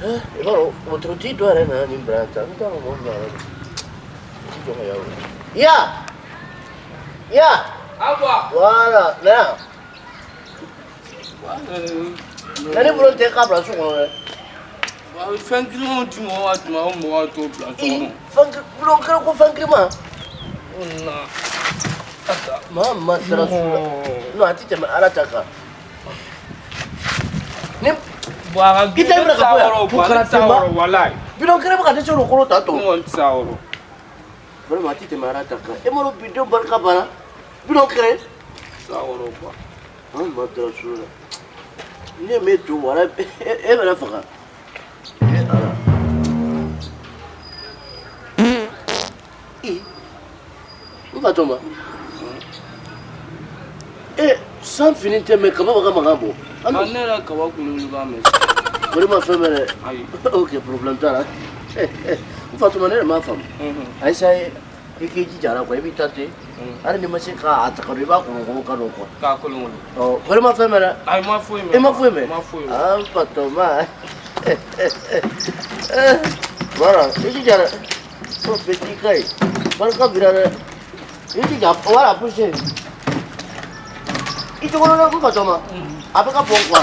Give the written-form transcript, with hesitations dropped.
I b'a dɔn, wotorotigi dɔ yɛrɛ nana nin bila yan tan. N t'a dɔn mɔgɔ min b'a la. I jɔ ka yaw. Ya! Ya! Awa. Voilà, na yan. Na ne bolo tɛ k'a bila so kɔnɔ dɛ. Fɛn girinmanw di mɔgɔ ma tuma o mɔgɔ t'o bila so kɔnɔ. Fɛn bulon kelen ko fɛn girinman. Na. Maa ma sera su la. Non, a ti tɛmɛ Ala ta kan. Ni Bon, a ka I tɛ minɛ ka bɔ yan. Bukara Denba. Walayi. Bidɔn kelen bɛ ka dɛsɛ o kɔrɔ ta to. Ne kɔni tɛ se a kɔrɔ. Vraiment, a ti tɛmɛ Ala ta kan. E m'a dɔn bi denw barika banna. Bidɔn kelen. Tɛ se a kɔrɔ quoi. An ma dara su la. Ne m'e to wala e bɛ ne faga. E Ala. I. N fa tɔma. E san fini tɛ mɛ kaba bɛ ka mankan bɔ. An ne yɛrɛ kaba kulubali mɛn. O ma fɛn mɛn dɛ. Ayi. Ok, problème t'a la. N fa tɔma, ne yɛrɛ m'a faamu. Ayisa i k'i jija a la quoi, i b'i tenter. Hali n'i ma se k'a ta ka don, i b'a kolonkolon ka don quoi. K'a kolonkolon. Ɔ, kɔni ma fɛn mɛn dɛ. Ayi, ma foyi mɛn. I ma foyi mɛn? Ma foyi mɛn. Ah, n fa tɔma. Voilà, i jija dɛ. O petit ka ɲi. Barika b'i la dɛ. I jija, voilà, poussez. I cogo dɔ la, n fa tɔma. A bɛ ka bɔn quoi.